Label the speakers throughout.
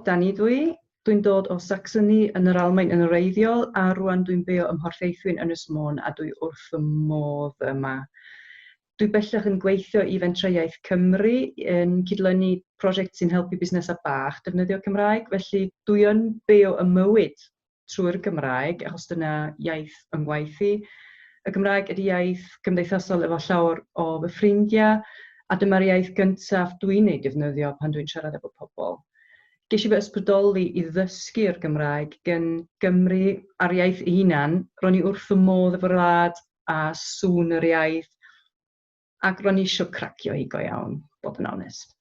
Speaker 1: Dani dw i. Dwi'n dod o Saxony yn yr Almaen yn wreiddiol a rŵan dwi'n byw ym Mhorthaethwy yn Ynys Môn a dwi wrth fy modd yma. Dwi bellach yn gweithio i Fentrau Iaith Cymru yn cydlynu prosiect sy'n helpu busnesau bach defnyddio Cymraeg, felly dwi yn byw y mywyd trwy'r Gymraeg, achos dyna iaith fy ngwaith i. Y Gymraeg ydy iaith gymdeithasol efo llawer o fy ffrindiau, a dyma'r iaith gyntaf dwi'n ei defnyddio pan dwi'n siarad efo pobl. Ges i fy ysbrydoli i ddysgu'r Gymraeg gen Gymru a'r iaith ei hunan. Ro'n i wrth fy modd efo'r wlad a sŵn yr iaith, ac ro'n i isio cracio hi go iawn, bod yn onest.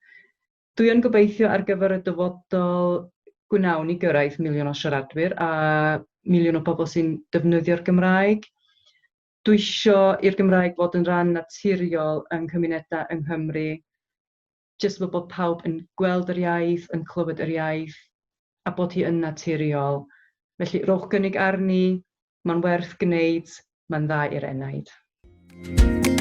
Speaker 1: Dwi yn gobeithio ar gyfer y dyfodol gwnawn ni gyrraedd miliwn o siaradwyr a miliwn o bobl sy'n defnyddio'r Gymraeg. Dwi isio i'r Gymraeg fod yn rhan naturiol yng nghymunedau yng Nghymru, jyst fel bod pawb yn gweld yr iaith, yn clywed yr iaith, a bod hi yn naturiol. Felly rhowch gynnig arni, mae'n werth gwneud, mae'n dda i'r enaid.